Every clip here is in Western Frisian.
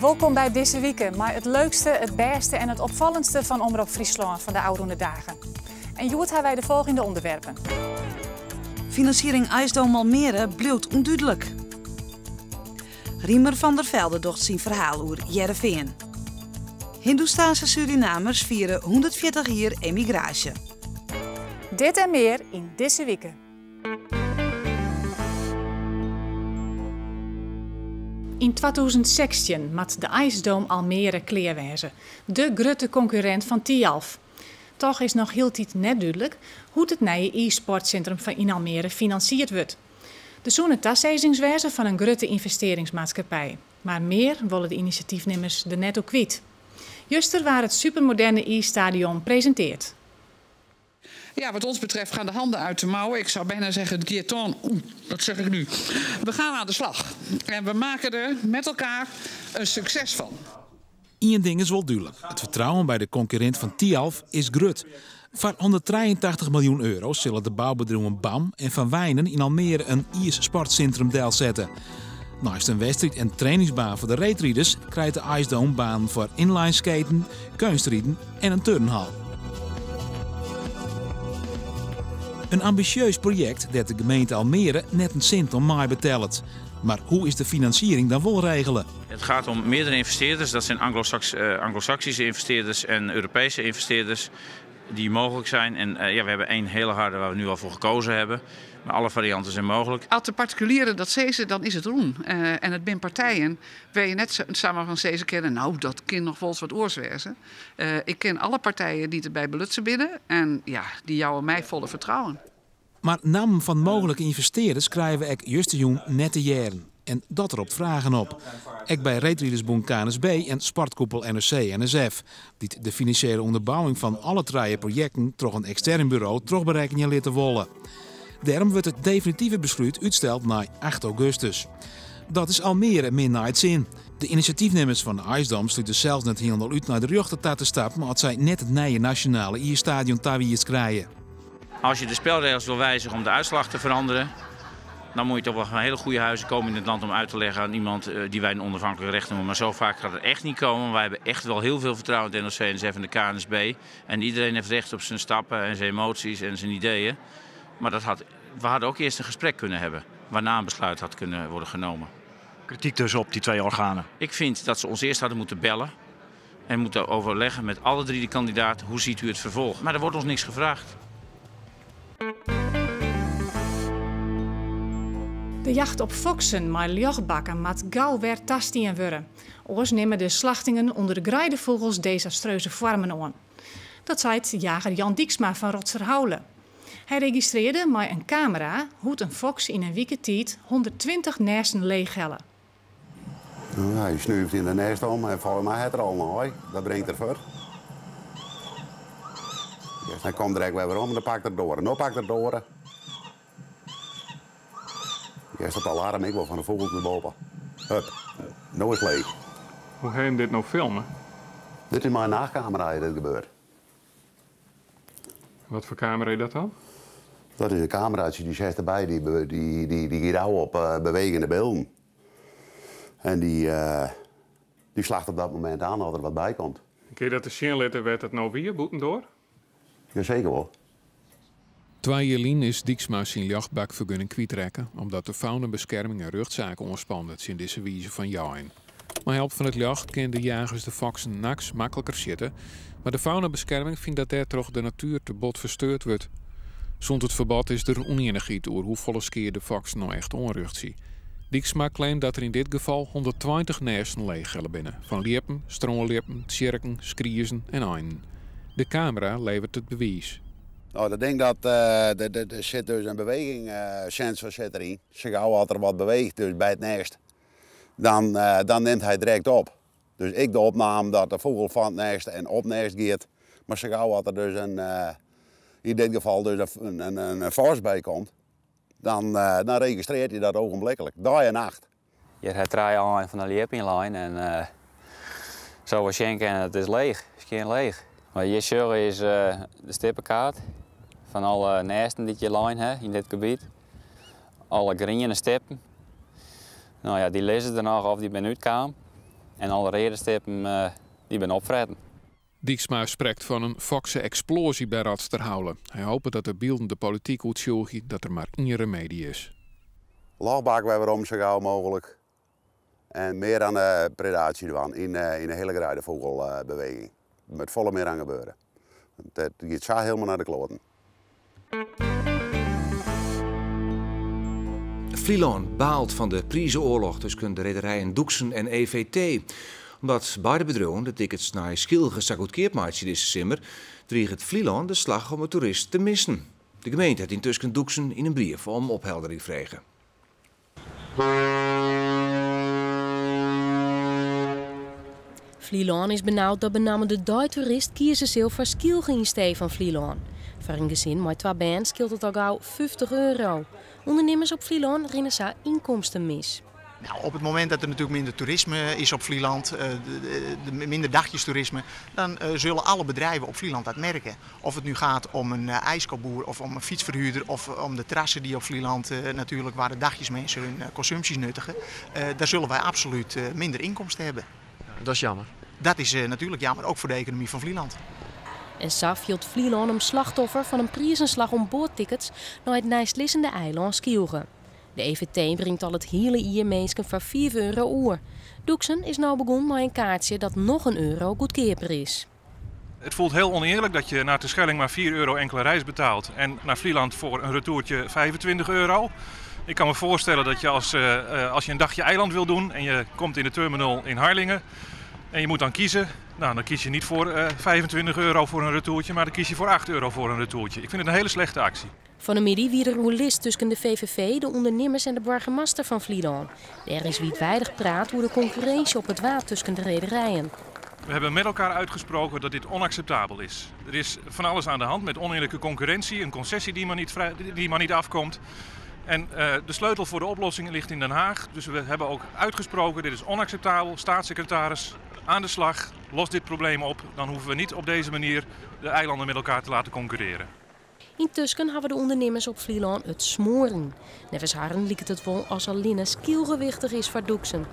Wolkom by Dizze Wike mei it leukste, it bêste en it opfallendste fan Omrop Fryslân fan de ôfrûne dagen. En hjoed ha wy de folgjende ûnderwerpen. Finansiering IJsdome Almere bliuwt ûndúdlik. Riemer van der Velde docht syn ferhaal oer Hearrenfean. Hindoestaanse Surinamers fiere 140 jier emigraasje. Dit en mear yn Dizze Wike. Yn 2016 moat de IJsdome Almere klear wêze, de grutte konkurrint fan Thialf. Toch is noch hieltyd net dúdlik hoe't it nije iissportsintrum fan yn Almere finansierd wurdt. Der soene tasizzings wêze fan in grutte ynvestearringsmaatskippij, mar mear wolle de inisjatyfnimmers der net oer kwyt. Juster waard it supermoderne iisstadion presintearre. Ja, wat ons betreft gaan de handen uit de mouwen. Ik zou bijna zeggen, het guillotine. Oeh, dat zeg ik nu. We gaan aan de slag. En we maken er met elkaar een succes van. Ien ding is wol dúdlik. It fertrouwen by de konkurrint fan Thialf is grut. Foar 183 miljoen euro sille de boubedriuwen BAM en Van Wijnen yn Almere in iissportsintrum delsette. Neist in wedstriid- en trainingsbaan foar de reedriders krijt de IJsdome banen foar inlineskaten, keunstriden en in turnhal. In ambisjeus projekt dêr't de gemeente Almere net in sint oan meibetellet. Mar hoe is de finansiering dan wol regele? Het gaat om meerdere investeerders. Dat zijn Anglo-Saxische investeerders en Europese investeerders die mogelijk zijn. En ja, we hebben één hele harde waar we nu al voor gekozen hebben. Maar alle varianten zijn mogelijk. As de partikulieren dat sizze, dan is it rûn. En it binne partijen wêr't je net samar fan sizze kinne, no, dat kin noch wolris wat oars wêze. Ik ken alle partijen dy't derby belutsen binne en ja, dy jouwe my folle fertrouwen. Mar nammen fan mooglike ynvestearders krije we ek justerjûn net te hearren. En dat ropt fragen op. Ek by reedridersbûn KNSB en sportkoepel NOC-NSF, dy't de finansjele ûnderbouwing fan alle trije projekten troch in ekstern buro trochberekkenje litte wolle. Dêrom wurdt it definitive beslút útsteld nei 8 augustus. Dat is Almere min nei it sin. De inisjatyfnimmers fan de IJsdome slute sels net hielendal út nei de rjochter ta te stappen as sy net it nije nasjonale iisstadion tawiisd krije. Als je de spelregels wil wijzigen om de uitslag te veranderen, dan moet je toch wel van hele goede huizen komen in het land om uit te leggen aan iemand die wij een onafhankelijke rechter noemen. Maar zo vaak gaat het echt niet komen. Wij hebben echt wel heel veel vertrouwen in het NOC-NSF en de KNSB. En iedereen heeft recht op zijn stappen en zijn emoties en zijn ideeën. Maar we hadden ook eerst een gesprek kunnen hebben, waarna een besluit had kunnen worden genomen. Kritiek dus op die twee organen? Ik vind dat ze ons eerst hadden moeten bellen en moeten overleggen met alle drie de kandidaten, hoe ziet u het vervolg? Maar er wordt ons niks gevraagd. De jacht op foksen mei ljochtbakken moat gau wer tastien wurde. Oars nimme de slachtingen ûnder de greidefûgels desastreuze foarmen oan. Dat seit jager Jan Dijksma fan Rotsterhaule. Hy registrearre mei in kamera hoe't in foks yn in wike tiid 120 nêsten leechhelle. Nou, hy snúft yn de nêst om en folgens my hat er al in aai. Dat bringt er fuort. Dus hy komt direkt wer werom en dan pakt er doar. No pakt er doar. Is dat alarm ek wol fan de fûgels nei boppe. Hup, no is it leech. Hoe ha jim dit no filme? Dit is mei in nachtkamera dit gebeurt. Wat foar kamera is dat dan? Dat is in kameratsje dy setst derby, dy giet ôf op bewegende bylden. En dy slacht op dat momint oan as der wat by komt. Kinne je dat te sjen litte wêr't it no wie, bûtendoar? Jaseker wol. 2 jier lyn is Dijksma syn ljochtbakfergunning kwytrekke omdat de faunabeskerming in rjochtsaak oanspande tsjin dizze wize fan jeien. Mei help fan it ljocht kinne de jagers de foksen nachts makliker sjitte, mar de faunabeskerming fynt dat dêrtroch de natuer te bot fersteurd wurdt. Sûnt it ferbod is der ûnienichheid oer hoefolle skea de foksen no echt oanrjochtsje. Dijksma claimt dat der yn dit gefal 120 nêsten leechhelle binne, fan ljippen, strânljippen, tsjirken, skriezen en einen. De kamera leveret it bewiis. No, dat ding dat, der sit dus in bewegingssensor sit deryn. Sa gau as der wat beweecht, dus by it nêst, dan nimt hy direkt op. Dus ek de opname dat de fûgel fan it nêst en op nêst giet. Mar sa gau as der dus in, yn dit gefal dus in foks by komt, dan registrearret hy dat ogenblikkelijk, dei en nacht. Hjir hat 3 aaien fan de ljip yn lein en sa we sjen kinne, it is leech, skjin leech. Wat je hjir sjogge is de stippekaart fan alle nêsten dy't hjir lein ha yn dit gebiet. Alle griene stippen, dy lizze der noch of dy binne útkaam. En alle reade stippen dy binne opfretten. Dijksma sprekt fan in fokse-eksploazje by Rotsterhaule. Hy hopet dat de bylden de polityk oertsjûgje dat der mar ien remedy is. Ljochtbak wer werom sa gau mooglik. En mear oan de predaasje dwaan yn de hiele greidefûgelbeweging. Der moat folle mear oan gebeure. Want it giet sa hielendal nei de kloaten. Flylân baalt fan de prizeoarloch tusken de rederijen Doeksen en EVT. Omdat beide bedriuwen de tickets nei Skylge sa goedkeap meitsje dizze simmer, driget Flylân de slach om 'e toerist te missen. De gemeente hat yntusken Doeksen yn in brief om opheldering frege. Flylân is benaud dat benammen de deitoerist kieze sil foar Skylge yn stee fan Flylân. Foar in gesin mei twa bern skeelt it al gau 50 euro. Undernimmers op Flylân rinne sa ynkomsten mis. Nou, op het moment dat er natuurlijk minder toerisme is op Vlieland, minder dagjestoerisme, dan zullen alle bedrijven op Vlieland dat merken. Of het nu gaat om een ijskoboer of om een fietsverhuurder of om de terrassen die op Vlieland natuurlijk waar de dagjesmensen hun consumpties nuttigen, daar zullen wij absoluut minder inkomsten hebben. Dat is jammer. Dat is natuurlijk jammer, ook voor de economie van Vlieland. En sa fielt Flylân him slachtoffer fan in prizenslach om boattickets nei it neistlizzende eilân Skylge. De EVT bringt al it hiele jier minsken foar 5 euro oer. Doeksen is no begûn mei in kaartsje dat noch in euro goedkeaper is. Het voelt heel oneerlijk dat je naar Terschelling maar 4 euro enkele reis betaalt en naar Vlieland voor een retourtje 25 euro. Ik kan me voorstellen dat je als je een dagje eiland wil doen en je komt in de terminal in Harlingen en je moet dan kiezen. Dan kies je niet voor 25 euro voor een retourtje, maar dan kies je voor 8 euro voor een retourtje. Ik vind het een hele slechte actie. Fan 'e middei wie der oerlis tusken de VVV, de ûndernimmers en de boargemaster fan Flylân. Dêr is wiidweidich praat oer de konkurrinsje op it Waad tusken de rederijen. We hebben met elkaar uitgesproken dat dit onacceptabel is. Er is van alles aan de hand met oneerlijke concurrentie, een concessie die maar niet vrij, die maar niet afkomt. En de sleutel voor de oplossing ligt in Den Haag. Dus we hebben ook uitgesproken, dit is onacceptabel. Staatssecretaris, aan de slag, los dit probleem op. Dan hoeven we niet op deze manier de eilanden met elkaar te laten concurreren. Yntusken hawwe de ûndernimmers op Flylân it smoaren. Neffens harren liket it wol as allinne Skylge wichtich is foar Doeksen.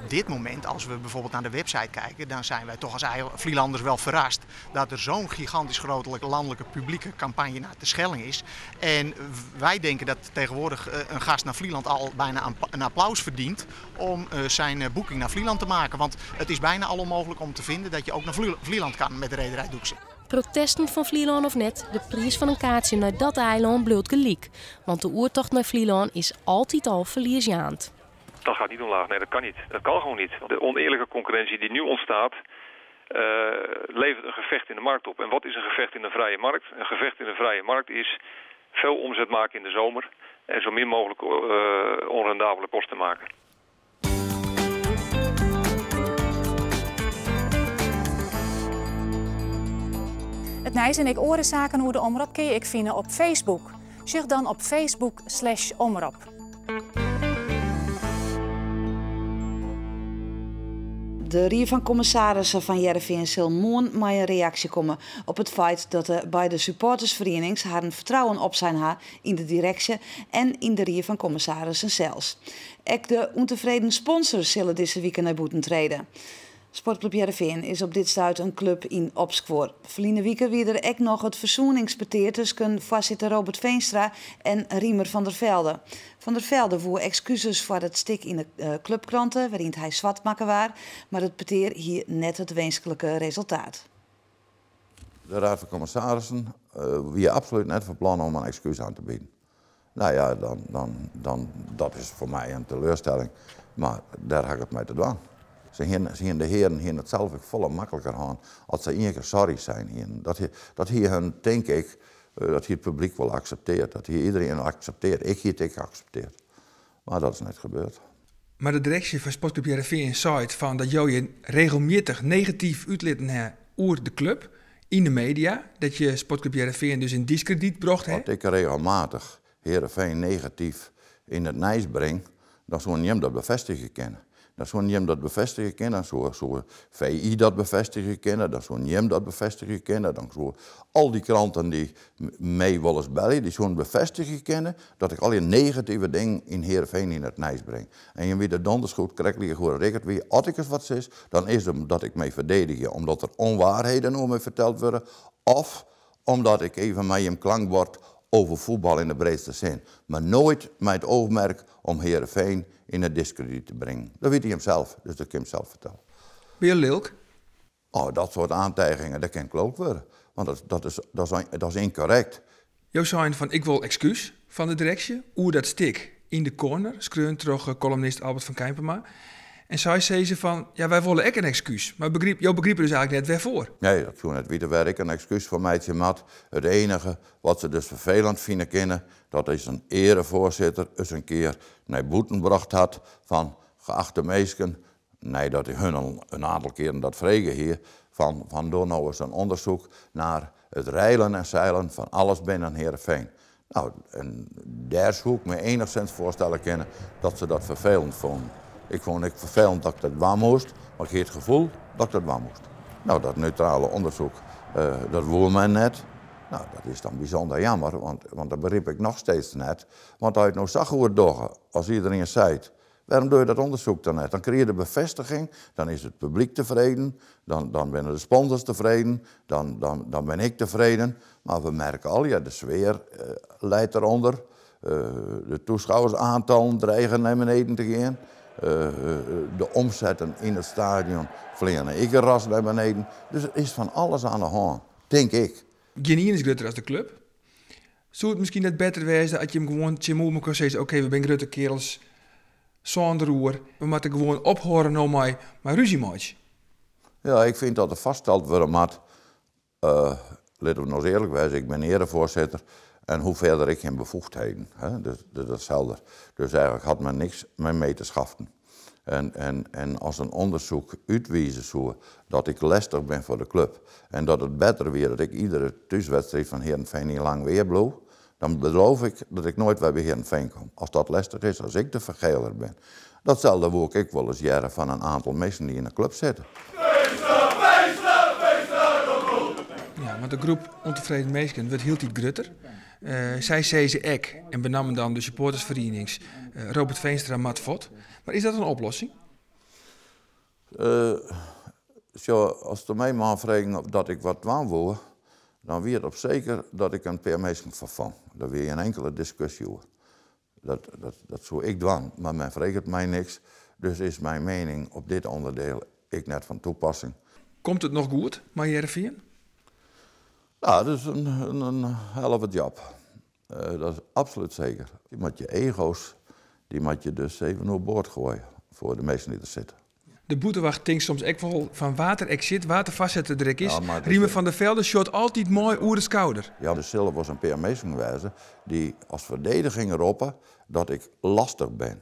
Op dit moment, als we bijvoorbeeld naar de website kijken, dan zijn wij toch als Vlielanders wel verrast dat er zo'n gigantisch grote landelijke publieke campagne naar Terschelling is. En wij denken dat tegenwoordig een gast naar Vlieland al bijna een applaus verdient om zijn boeking naar Vlieland te maken. Want het is bijna al onmogelijk om te vinden dat je ook naar Vlieland kan met de rederij Doeksen. Protesten fan Flylân of net, de priis fan in kaartsje nei dat eilân bliuwt gelyk. Want de oertocht nei Flylân is altyd al ferliesjaand. Dat gaat niet omlaag. Nee, dat kan niet. Dat kan gewoon niet. De oneerlijke concurrentie die nu ontstaat, levert een gevecht in de markt op. En wat is een gevecht in de vrije markt? Een gevecht in de vrije markt is veel omzet maken in de zomer en zo min mogelijk onrendabele kosten maken. It nijs en ek oare saken oer de Omrop kinne je ek fine op Facebook. Sjoch dan op Facebook slash Omrop. De Rie fan Kommissarissen fan Hearrenfean sil moarn mei in reaksje komme op it feit dat de beide supportersferienings harren fertrouwen opsein ha yn de direksje en yn de Rie fan Kommissarissen sels. Ek de ûntefreden sponsors sille dizze wike nei bûten trede. Sportklup Hearrenfean is op dit stuit in klup yn opskuor. Ferline wike wie der ek noch it fersoeningspetear tusken foarsitter Robert Veenstra en Riemer van der Velde. Van der Velde woe ekskuses foar it stik yn de klupkrante, wêryn't hy swart makke waard, mar it petear hie net it winsklike resultaat. De Raad van Commissarissen wie absoluut net fan plan om in ekskuus oan te bieden. Dat is foar my in teleurstelling, mar dêr ha ik it mei te dwaan. De heren hienen it sels ek folle makliker hân as se ien kear sorry sein hienen. Dat hie hun, tink ik, dat hie it publyk wol akseptearre, dat hie iedereen akseptearre. Ik hie it ek akseptearre, mar dat is net gebeurd. Mar de direksje fan Sportklup Hearrenfean seit fan dat jo je regelmjittich negatyf útlitten ha oer de klup yn de media, dat je Sportklup Hearrenfean dus yn diskredyt brocht ha. As ik regelmatich Hearrenfean negatyf yn it nijs bring, dan soene jim dat befêstigje kinne. Dan soene jim dat befêstigje kinne, dan soe VI dat befêstigje kinne, dan soene jim dat befêstigje kinne, dan soe al dy kranten dy't my wolris belje, dy soene befêstigje kinne dat ik allegear negative dingen yn Heerenveen yn it nijs bring. En jim witte donders goed, krekt like goed as ik it wie, as ik ris wat sis, dan is it omdat ik my ferdedigje, omdat der ûnwaarheden oer my ferteld wurde, of omdat ik even mei jim klankbord over voetbal in de breedste zin. Maar noait mei it oogmerk om Heerenveen yn it diskredyt te bringen. Dat wit jim sels, dus dat kin jim sels fertelle. Binne jo lilk? Oh, dat soart oantygingen, dêr kin ik lilk wurde. Want dat is ynkorrekt. Jo seinen fan ik wol ekskús fan de direksje oer dat stik yn de Corner, skreaun troch kollumnist Albert van Keimpema. En sy sizze fan ja, wy wolle ek in ekskús. Mar begryp, jo begripe dus eigentlik net wêrfoar. Nee, ik soe net witte wêr ik in ekskús foar meitsje moat. It enige wat se dus ferfelend fine kinne, dat is in earefoarsitter ris in kear nei bûten brocht hat fan geachte minsken, neidat hy hun al in oantal kearen dat frege hie, fan doch no ris in ûndersyk nei it reilen en seilen fan alles binnen Heerenveen. No, en dêr soe ik my enichsins foarstelle kinne dat se dat ferfelend fûnen. Ik fûn ek ferfelend dat ik dat dwaan moast, mar ik hie it gefoel dat ik dat dwaan moast. No, dat neutrale ûndersyk, dat woe men net. No, dat is dan bysûnder jammer, want dat begryp ik noch steeds net. Want as je it no sa goed dogge as iedereen seit, wêrom dogge je dat ûndersyk dan net? Dan krije je de befêstiging, dan is it publyk tefreden, dan binne de sponsors tefreden, dan bin ik tefreden. Mar we merke al, ja, de sfear lijt derûnder. De taskôgersoantallen drige nei beneden te gean. De omsetten yn it stadion fleane ek ras nei beneden. Dus der is fan alles oan de hân, tink ik. Gjinien is grutter as de klup. Soe it miskien net better wêze as jim gewoan tsjin elkoar sizze, oké, we binne grutte kearels, sân deroer, we moatte gewoan ophâlde no mei rúzje meitsje? Ja, ik fyn dat der fêststeld wurde moat. Litte we no ris earlik wêze, ik bin earefoarsitter en hoech fierder ek gjin befoegdheden. Hè? Dus dat is helder. Dus eigentlik hat men niks mei my te skaften. En as in ûndersyk útwize soe dat ik lestich bin foar de klup en dat it better wie dat ik iedere thúswedstriid fan Heerenveen yn Langweer bliuw, dan beloof ik dat ik noait wer by Heerenveen kom. As dat lestich is, as ik de fergeler bin. Datselde woe ik ek wolris hearre fan in oantal minsken dy't yn de klup sitte. Ja, want de groep ûntefreden minsken wurdt hieltyd grutter. Sy sizze ek, en benammen dan de supportersferienings, Robert Veenstra moat fuort. Mar is dat in oplossing? Sjoch, as de my man fregen of dat ik wat dwaan woe, dan wie it op seker dat ik in pear minsken ferfong. Dêr wie gjin inkelde diskusje oer. Dat soe ik dwaan, mar men freget my niks, dus is myn miening op dit ûnderdiel ek net fan tapassing. Komt it noch goed mei Hearrenfean? No, dat is in hell of a job. Dat is absolút seker. Dy moat je ego's, dy moat je dus even oerboard goaie foar de minsken dy't der sitte. De bûtenwacht tinkt soms ek wol fan wa't der ek sit, wa't de foarsitter der ek is. Ja, mar dat Riemer van der Velde sjocht altyd mei oer de skouder. Ja, der sille wolris in pear minsken wêze dy't as ferdediging roppe dat ik lastich bin.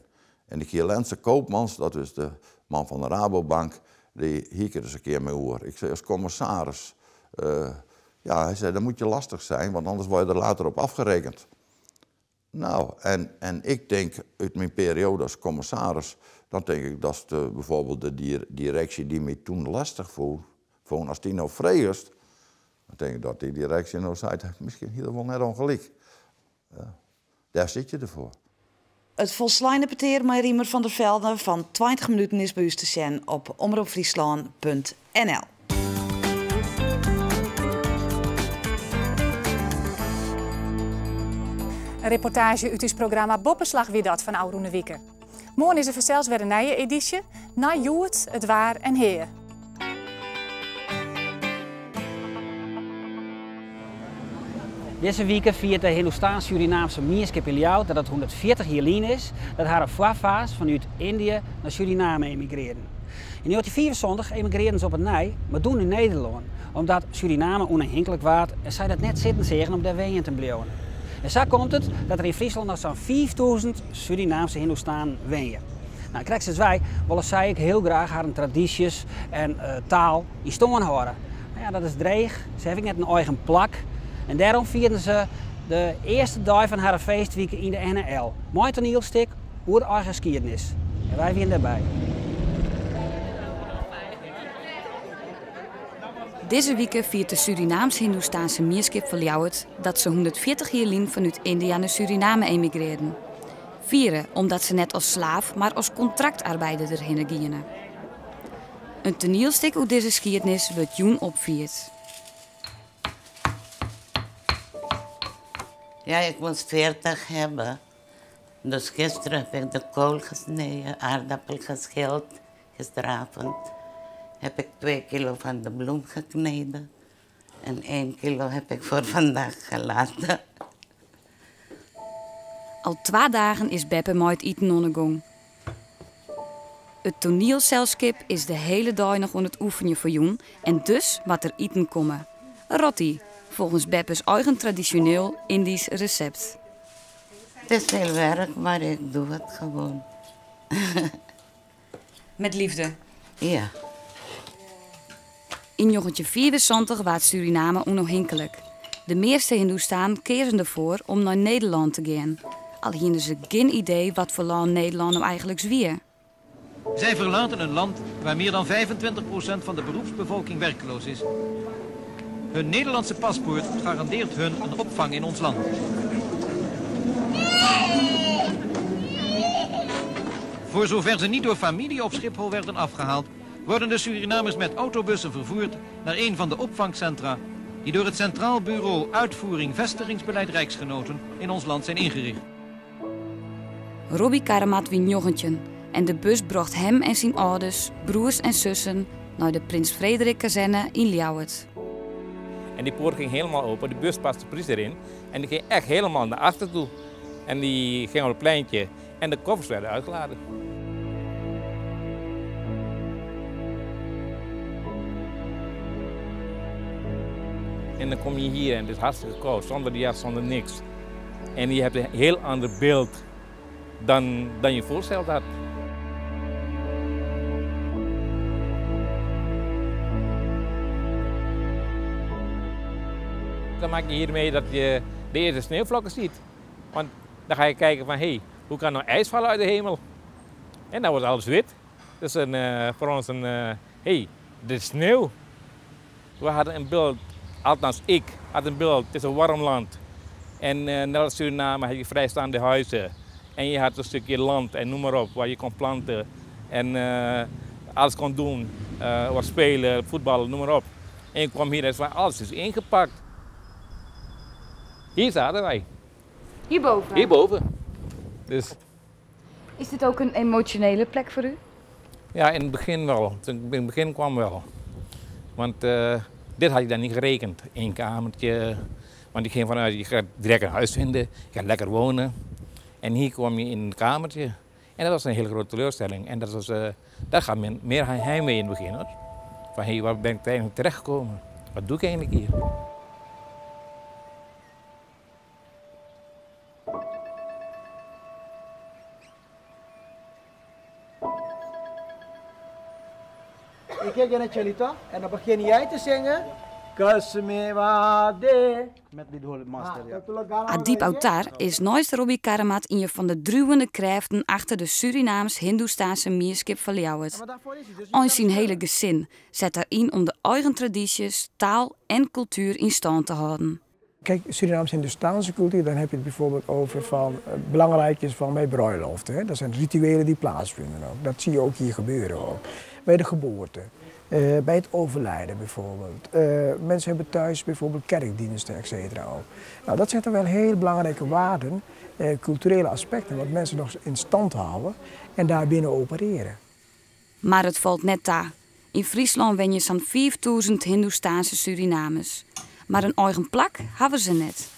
En ik hie Lense Koopmans, dat is de man fan de Rabobank, dy hie ik der ris in kear mei oer. Ik sei, as kommissaris, ja, hy sei, dan moet je lastig zijn, want anders word je er later op afgerekend. No, en ik tink út myn perioade as kommissaris, dan tink ik dat bijvoorbeeld de direksje dy't my doe lestich fûn, as dy no fregest, dan tink ik dat dy direksje no seit, miskien hie er wol net ûngelyk. Ja, dêr sitte je derfoar. It folsleine petear mei Riemer van der Velde fan 20 minuten is by ús te sjen op omropfryslân.nl. In reportaazje út ús programma Boppeslach wie dat fan ôfrûne wike. Moarn is der fansels wer in nije edysje. Nei Hjoed, it waar en Hea. Dizze wike fiert de Hindoestaans-Surinaamse mienskip yn Ljouwert dat it 140 jier lyn is dat harren foarfaars fanút Yndië nei Suriname emigrearren. Yn 1975 emigrearren se op 'e nij, mar doe nei Nederlân, omdat Suriname ûnôfhinklik waard en sy dat net sitten seagen om dêr wenjen te bliuwen. En sa komt it dat der yn Fryslân noch sa'n 5000 Surinaamse Hindoestanen wenje. No, krekt sa as wy wolle sy ek hiel graach harren tradysjes en taal yn stân hâlde. Mar ja, dat is dreech. Se hawwe ek net in eigen plak. En dêrom fierden se de earste dei fan harren feestwike yn de NHL mei in toanielstik oer eigen skiednis. En wy wiene dêrby. Dizze wike fiert de Surinaams-Hindoestaanse mienskip fan Ljouwert dat se 140 jier lyn fanút Yndia nei Suriname emigrearden. Fiere omdat se net as slaaf, mar as kontraktarbeider derhinne giene. In toanielstik oer dizze skiednis wurdt jûn opfierd. Ja, ik moest 40 hebben. Dus gisteren heb ik de kool gesneden, aardappel geschild. Gisteravond heb ik 2 kilo van de bloem gekneden. En 1 kilo heb ik voor vandaag gelaten. Al 2 dagen is Beppe mei it iten oan 'e gong. It toanielselskip is de hiele dei noch oan it oefenjen foar jûn en dus moat der iten komme. Roti, folgens Beppe's eigen tradisjoneel Yndysk resept. Het is veel werk, maar ik doe het gewoon. Met liefde? Ja. Yn 1975 waard Suriname ûnôfhinklik. De measte Hindoestanen keazen derfoar om nei Nederlân te gean. Al hiene se gjin idee wat foar lân Nederlân no eigenliks wie. Zij verlaten een land waar meer dan 25% van de beroepsbevolking werkloos is. Hun Nederlandse paspoort garandeert hun een opvang in ons land. Voor zover ze niet door familie op Schiphol werden afgehaald, worden de Surinamers met autobussen vervoerd naar een van de opvangcentra die door het Centraal Bureau Uitvoering Vestigingsbeleid Rijksgenoten in ons land zijn ingericht. Robbie Karamat wie 19 en de bus brocht hem en syn âlders, broers en sussen nei de Prins Frederik Kazerne yn Ljouwert. En die poort ging helemaal open, de bus paste precies erin. En die ging echt helemaal naar achter toe. En die ging op het pleintje en de koffers werden uitgeladen. En dan kom je hier en het is hartstikke koud, zonder jas, zonder niks. En je hebt een heel ander beeld dan je voorsteld had. Dan maak je hiermee dat je de eerste sneeuwvlokken ziet. Want dan ga je kijken van, hé, hoe kan nou ijs vallen uit de hemel? En dan wordt alles wit. Dus voor ons een, hé, de sneeuw. We hadden een beeld, althans ik had een beeld, het is een warm land. En net als Suriname had je vrijstaande huizen. En je had een stukje land en noem maar op, waar je kon planten. En alles kon doen, wat spelen, voetballen, noem maar op. En je kwam hier en van, alles is ingepakt. Hier zaten wij. Hierboven? Hierboven. Dus. Is dit ook een emotionele plek voor u? Ja, in het begin wel. In het begin kwam wel. Want dit had je dan niet gerekend. Eén kamertje. Want ik ging vanuit, je gaat direct een huis vinden, je gaat lekker wonen. En hier kwam je in een kamertje. En dat was een hele grote teleurstelling. En daar gaat men meer heimwee in het begin, hoor. Van, hé, waar ben ik eigenlijk terechtgekomen? Wat doe ik eigenlijk hier? Ik kijk naar jullie toch? En dan begin jij te zingen. Kasmewade. Met die whole master, ja. Adib Autar is neist Robbie Karamat een van de druwende krachten achter de Surinaams-Hindoestaanse mienskip van Ljouwert. Al zijn hele gezin zet daarin om de eigen tradities, taal en cultuur in stand te houden. Kijk, Surinaams-Hindoestaanse cultuur, dan heb je het bijvoorbeeld over van, belangrijk is van bij bruiloften. Hè? Dat zijn rituelen die plaatsvinden ook. Dat zie je ook hier gebeuren ook. Bij de geboorte, bij het overlijden bijvoorbeeld. Mensen hebben thuis bijvoorbeeld kerkdiensten, et cetera ook. Dat zijn toch wel heel belangrijke waarden, culturele aspecten, wat mensen nog in stand houden en daarbinnen opereren. Maar het valt net daar. In Friesland wen je zo'n 4000 Hindoestaanse Surinamers. Maar een eigen plak hebben ze net.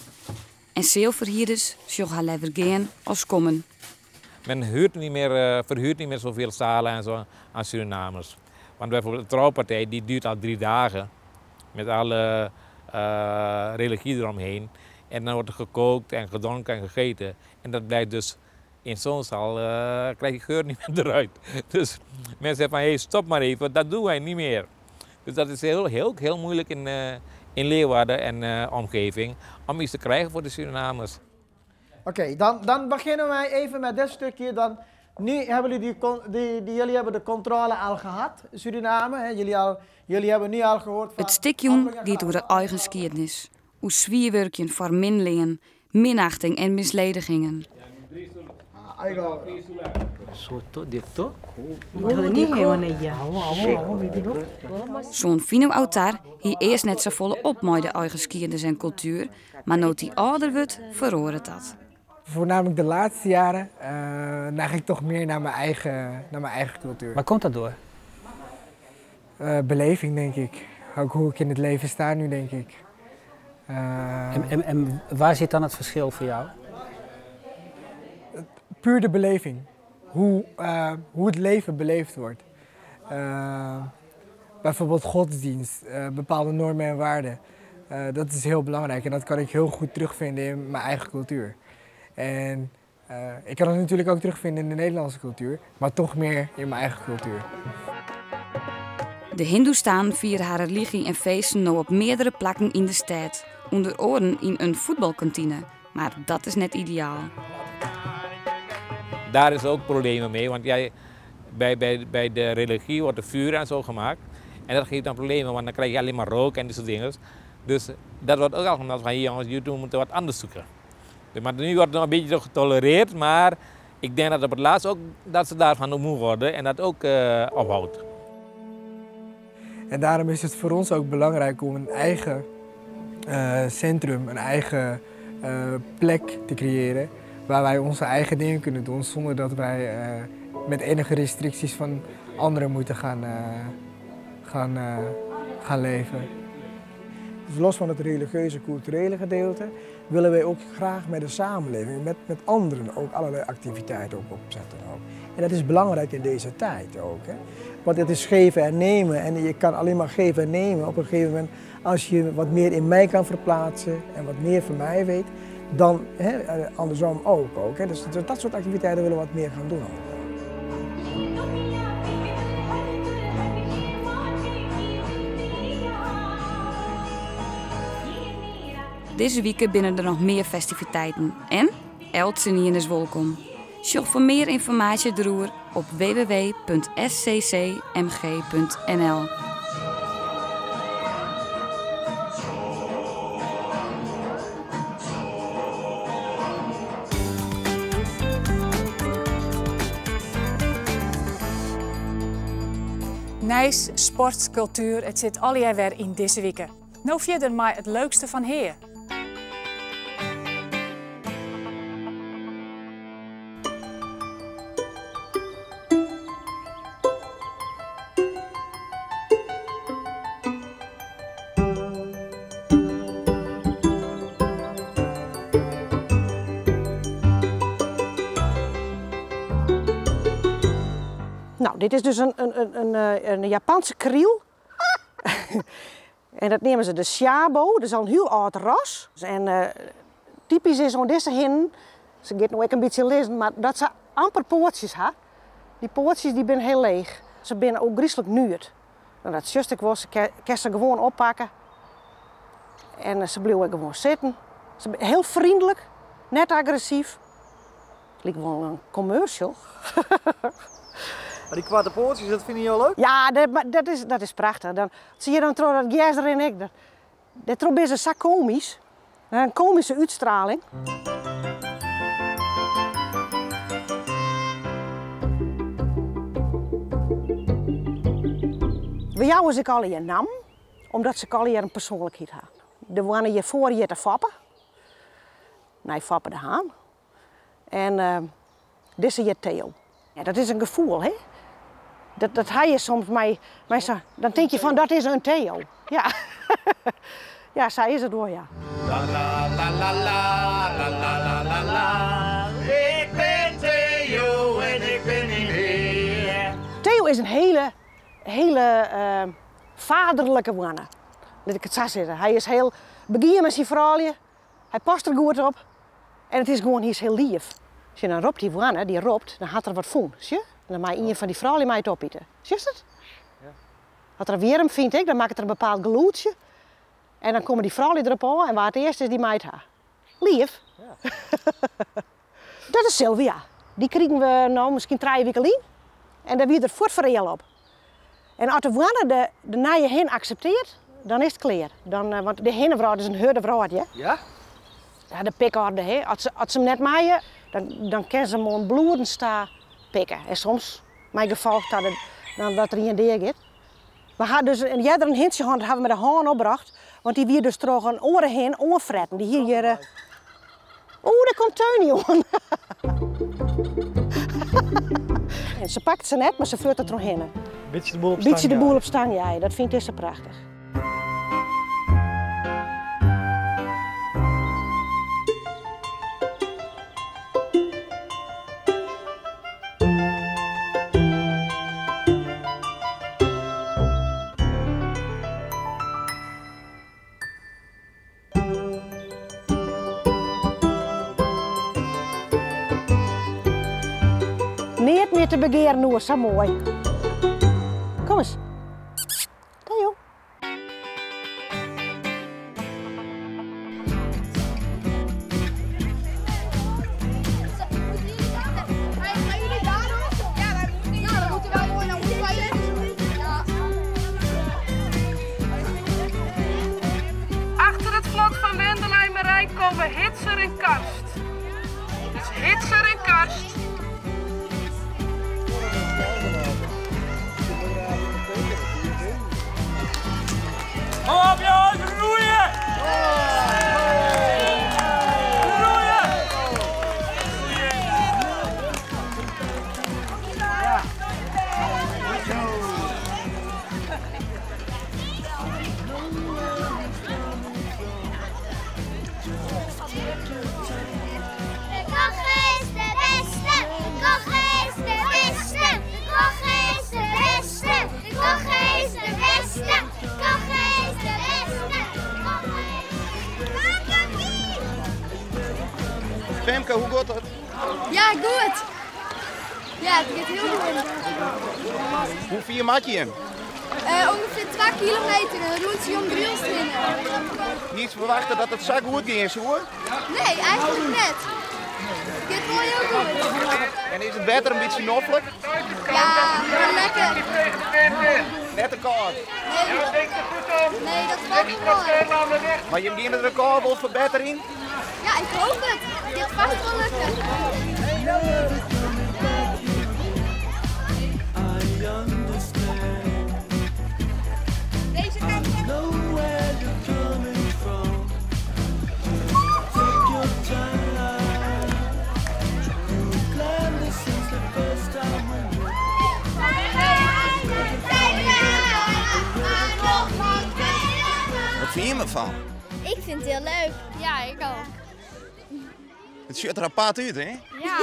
En zilverhierders zorgen haar liever geen als komen. Men verhuurt niet meer zoveel zalen en zo aan Surinamers. Want bijvoorbeeld de trouwpartij die duurt al 3 dagen. Met alle religie eromheen. En dan wordt er gekookt en gedronken en gegeten. En dat blijft dus in zo'n zaal, krijg je geur niet meer eruit. Dus mensen zeggen van, hé, hey, stop maar even, dat doen wij niet meer. Dus dat is heel, heel, heel moeilijk in Leeuwarden en omgeving om iets te krijgen voor de Surinamers. Oké, dan beginnen wij even met dit stukje. Dan Nu hebben jullie, die, die, die, jullie hebben de controle al gehad, Suriname. Hè? Jullie, al, jullie hebben nu al gehoord van... It stik jûn giet oer de eigen skiednis. Oer swier wurkjen foar min lean, minachting en misledigingen. Soan Fino Autar hie earst net safolle op mei de eigen skiednis en kultuer, mar no't hy âlder wurdt, feroaret dat. Voornamelijk de laatste jaren uh, neig ik toch meer naar mijn eigen, naar mijn eigen cultuur. Waar komt dat door? Uh, beleving, denk ik. Ook hoe ik in het leven sta nu, denk ik. Uh, en, en, en waar zit dan het verschil voor jou? Puur de beleving. Hoe, uh, hoe het leven beleefd wordt. Uh, bijvoorbeeld godsdienst, bepaalde normen en waarden. dat is heel belangrijk en dat kan ik heel goed terugvinden in mijn eigen cultuur. En ik kan het natuurlijk ook terugvinden in de Nederlandse cultuur, maar toch meer in mijn eigen cultuur. De Hindoestanen fiere har religy en feesten no op meardere plakken yn de stêd, ûnder oaren yn in fuotbalkantine. Mar dat is net ideaal. Daar is ook problemen mee, want jij, bij, bij, bij de religie wordt de vuur en zo gemaakt. En dat geeft dan problemen, want dan krijg je alleen maar rook en die soort dingen. Dus dat wordt ook al gemeld van jongens, jullie moeten wat anders zoeken. Maar nu wordt het nog een beetje getolereerd, maar ik denk dat op het laatst ook dat ze daarvan moe worden en dat ook uh, ophoudt. En daarom is het voor ons ook belangrijk om een eigen uh, centrum, een eigen uh, plek te creëren waar wij onze eigen dingen kunnen doen zonder dat wij uh, met enige restricties van anderen moeten gaan, gaan, gaan leven. Dus los van het religieuze, culturele gedeelte, willen wij ook graag met de samenleving, met, met anderen ook allerlei activiteiten ook opzetten. Ook. En dat is belangrijk in deze tijd ook. Hè? Want het is geven en nemen en je kan alleen maar geven en nemen op een gegeven moment als je wat meer in mij kan verplaatsen en wat meer van mij weet, dan hè, andersom ook. ook hè? Dus dat soort activiteiten willen we wat meer gaan doen. Ook. Dizze wike binne der noch mear festiviteiten en eltsenien is wolkom. Sjoch foar mear ynformaasje deroer op www.sccmg.nl. Nijs, sport, kultuer, it sit allegear wer yn dizze wike. No fierder mei it leukste fan Hea. Nou, dit is dus een, een, een, een, eh, een Japanse kriel. en dat nemen ze de Shabo, dat is al een heel oud ras. En uh, typisch is om deze hinnen, ze gaat nog een beetje lezen, maar dat ze amper poortjes ha. Die poortjes die zijn heel leeg. Ze zijn ook griezelig nuurt. Nou, dat just ik was, ze kan ze gewoon oppakken. En eh, ze bleven gewoon zitten. Ze zijn heel vriendelijk, net agressief. Het lijkt wel een commercial. Maar die kwarte poortjes, dat vinden jullie leuk? Ja, dat, dat, is, dat is prachtig. Dan zie je dan trouwens dat Gijzer en ik. Dat, dat is zo komisch. Een komische uitstraling. Bij jou is ik al je naam, omdat ze al een persoonlijkheid hebben. De wonen je voor je te fappen. Nee, fappen de haan. En uh, dit is je Theo. Ja, dat is een gevoel, hè? Dat, dat hij je soms mij, mij zo, dan denk je van dat is een Theo. Ja, ja zij is het hoor, ja. La la la la la la la la Ik ben Theo en ik ben niet meer. Theo is een hele, hele uh, vaderlijke wanne. Laat ik het zo zeggen. Hij is heel begier met zijn vrouwje. Hij past er goed op. En het is gewoon, hij is heel lief. Als je dan ropt die wanne, die ropt, dan had er wat voen, zie je? En dan maak een van die vrouwen mij het opeten. Zie je dat? Ja. Als er weer hem vind ik, dan maakt het er een bepaald geluidje. En dan komen die vrouwen erop aan en waar het eerst is, die meid haar. Lief. Ja. dat is Sylvia. Dy krigen we no miskien trije wike lyn en dêr wie der fuort fereale op. En as de hoanne de, de nije hin akseptearret, dan is it klear. Dan, eh, want de hinnewrâld is in hurde wrâld, hè? Ja? Ja, de pikorde, hè. As se, as se him net meie, dan, dan kinne se him oan bloedens ta pikke. En soms mei gefolch ta de, dan dat der ien dea giet. We ha dus in earder in hintsje hân, dat ha we mei de hân opbrocht, want dy wie dus troch in oare hin oanfretten. Dy hie hjir. Oeh, dêr komt Teunie oan. En se pakt se net, mar se flirt der trochhinne. Bytsje de boel op stang Bytsje de boel op stang jeie, dat fynt dizze prachtich. Neat mear te begearen oer, sa moai. Kom ris. Theo. Achter het vlot van Wendela en Marijn komen Hitser en Karst. Dus Hitser en Karst. Kom op jongens, roeien! Roeien! De kogge is de beste, de kogge is de beste, de kogge is de beste, de kogge is de beste, de kogge is de beste. Femke, hoe giet it? Ja, goed. Ja, it giet hiel goed. Hoe fier moatte jim? Ûngefear 2 kilometer, in rûntsje om Drylts hinne. Hiest ferwachte dat it sa goed gean soe? Nee, eigentlik net. It giet wol hiel goed. En is it wetter in bytsje noflik? Ja, mar lekker. Net te kâld? Nee. Nee, dat falt wol mei. Mar jim geane it rekôr wol ferbetterjen? Ja, ik hoopje it. It giet fêst wol lukke. Deze kant op. Wat fine jim derfan? Ik vind het heel leuk. Ja, ik ook. It sjocht der apart út, hè? Ja.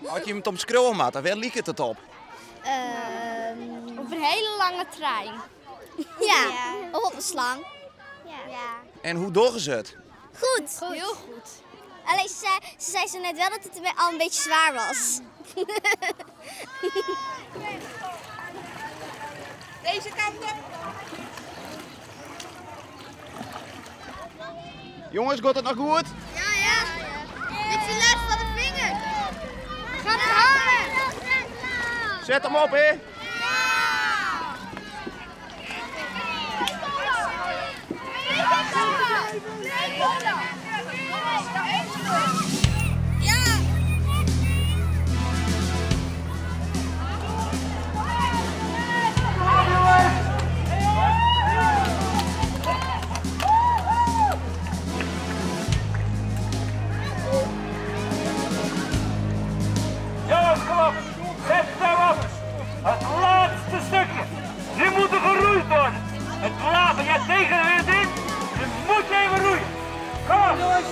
As je it omskriuwe moatte, wêr liket it op? Op in hiele lange trein. Ja, of op in slang. Ja. En hoe dogge se it? Goed. Heel goed. Alleen ze zei zo net wel dat het al een beetje zwaar was. Deze kant op. Jongens, giet it noch goed? Ja, ja. Beetje lêst fan de finger. We gaan it halen. Set him op, hè? Ja! Jongens, kom op. Zet hem op. Het laatste stukje. Nu moet er geroeid worden. Het laatste, jij tegen de wind in. Nu moet je even roeien. Kom op. Jongens.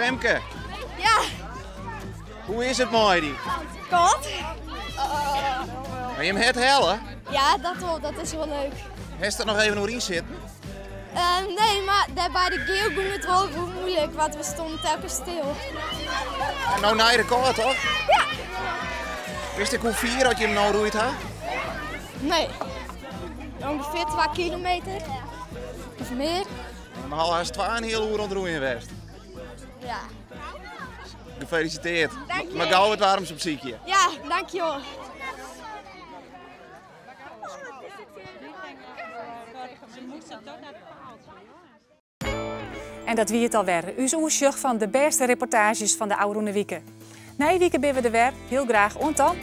Femke. Ja. Hoe is it mei dy? Goed. Maar jim het helle? Ja, dat wel. Dat is wel leuk. Hast er nog even oer sitten? Nee, maar daar bij de geel ging het wel heel moeilijk, want we stonden telkens stil. En nou naar record, toch? Ja. Wist ik hoe vier dat je hem nou roeit, hè? Nee. Ongeveer 2 kilometer. Of meer. En dan haast 2,5 uur ontroeien west. Ja. Gefeliciteerd. Dank je. Maar gauw het warms op ziekje. Ja, dankjewel. En dat wie het alweer. Us oersjoch van de beste reportages van de Oude Wieken. Nije wike binne we der wer. Heel graag. Oant dan.